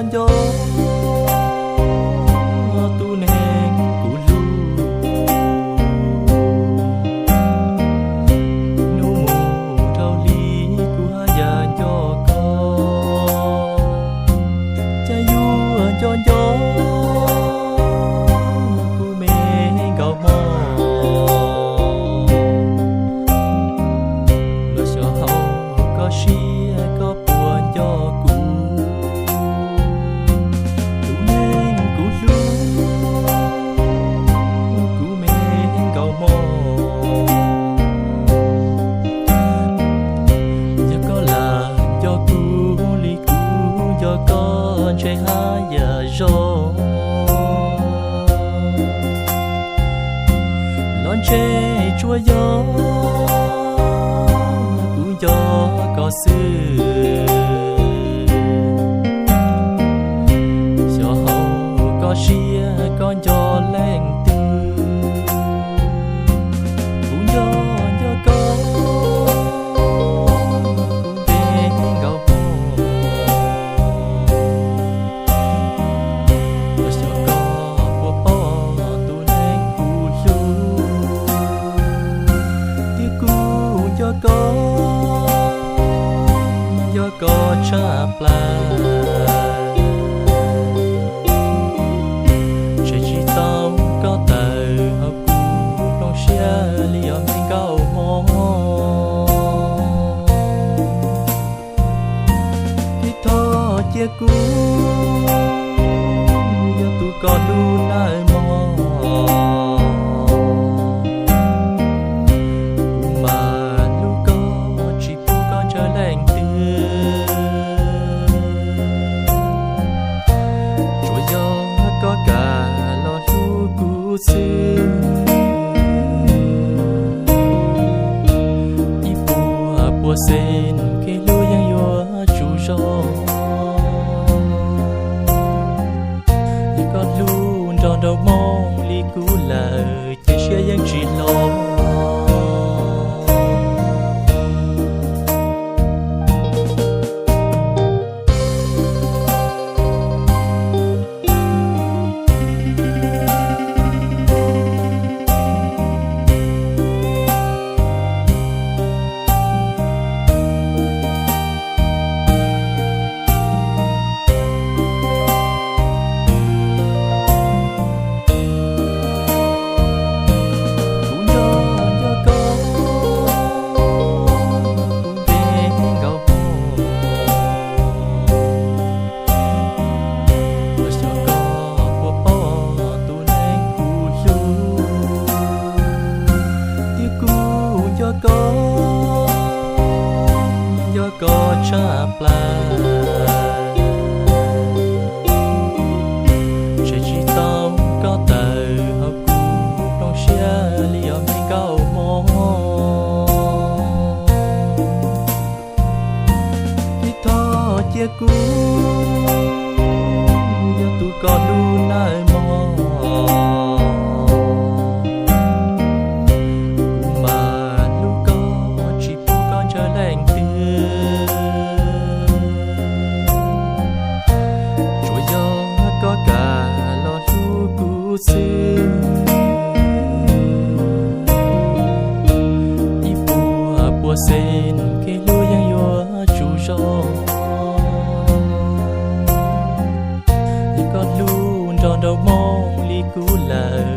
nco tus neeg kuv hlub. Hnub mus dhau li kuv haj yam nco koj, cas yuav nco nco kuv me nkauj mog. Los xyov hauv koj siab koj puas nco kuv, tus neeg kuv hlub, kuv me nkauj mog. Yog koj lam nco kuv li kuv nco koj ntshe haj yam zoo. Los ntshe tsuas yog kuv nco koj xwb. Xyov hauv koj siab koj nco leej twg, kuv nco nco koj, kuv me nkauj mog. Los xyov koj puas paub tus neeg kuv hlub, tias kuv nco koj, nco koj tshaj plaws. Tshem tsis tau koj tawm hauv kuv plooj siab li os me nkauj mog. Thov cia kuv yog tus koj hlub nawb mog. Kuv mas hlub koj tsis pub koj ntshaw leej twg, tsuas yog koj kam los hlub kuv xwb. Ib puas puas xees kev hlub yeej yuav tsum zoo. Yog koj hlub nrog nraug Hmoob li kuv lawm ces siab yeej tsis hlo. Kuv nco nco koj, kuv me nkauj mog. Los xyov koj puas paub tus neeg kuv hlub, tias kuv nco koj, nco koj tshaj plaws. Tshem tsis tau koj tawm hauv kuv plooj siab li os me nkauj mog. Thov cia kuv yog tus koj hlub nawb mog. Kuv mas hlub koj tsis pub koj ntshaw leej twg, tsuas yog koj kam los hlub kuv xwb. Ib puas puas xees kev hlub yeej yuav tsum zoo. Yog koj hlub nrog nraug Hmoob li kuv lawm